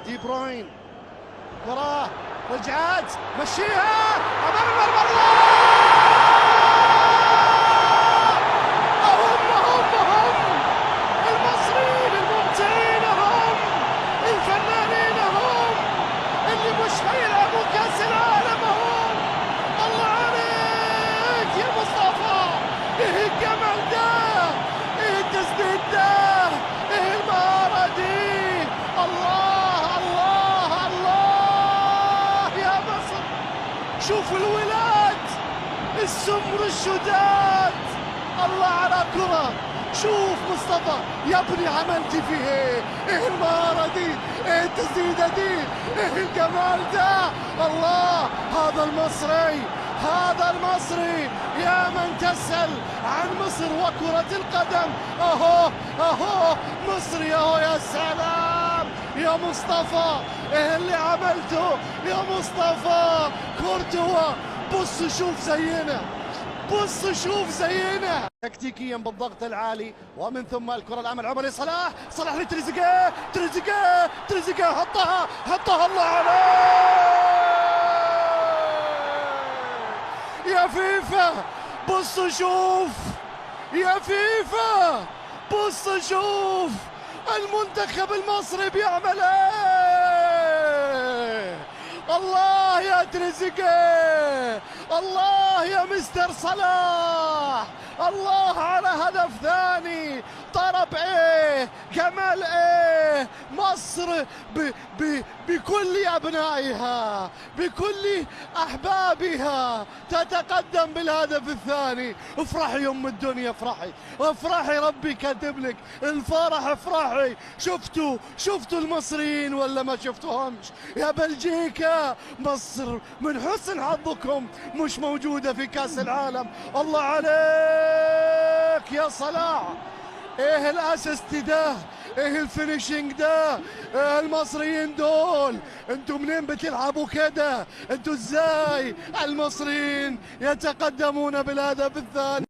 دي بروين، كرة رجعت، مشيها امام المرمى. الله! هم هم هم المصريين الممتعين، هم الفنانين، هم اللي مش هيلعبوا كاس العالم هم. الله عليك يا مصطفى، ايه الجمال ده، ايه التسديد ده، ايه المهارة دي. الله الله الله يا مصر. شوفوا الولاد السمر الشداد، الله على كرة. شوف مصطفى يا ابني عملت فيه ايه، ايه المهارة دي، ايه التسديدة دي، ايه الجمال ده. الله، هذا المصري، هذا المصري. يا من تسأل عن مصر وكرة القدم، اهو اهو مصري اهو. يا سلام يا مصطفى، ايه اللي عملته يا مصطفى. كورتوا، بص شوف زينا، بص شوف زينا. تكتيكيا بالضغط العالي، ومن ثم الكرة الأمل عمر صلاح، صلاح لتريزيجيه، تريزيجيه، تريزيجيه، حطها حطها. الله عليك يا فيفا، بص شوف يا فيفا، بص شوف المنتخب المصري بيعمل ايه. الله يا تريزيجيه، الله يا مستر صلاح، الله على هدف ثاني. طرب ايه، جمال ايه، مصر ب ب بكل ابنائها، بكل احبابها تتقدم بالهدف الثاني. افرحي ام الدنيا، افرحي افرحي، ربي كاتب لك الفرح، افرحي. شفتوا شفتوا المصريين ولا ما شفتوهمش يا بلجيكا؟ مصر من حسن حظكم مش موجودة في كاس العالم. الله عليك يا صلاح، ايه ال assist ده، ايه ال finishing ده، إيه المصريين دول، انتوا منين بتلعبوا كده؟ انتوا ازاي المصريين يتقدمون بالهدف الثاني؟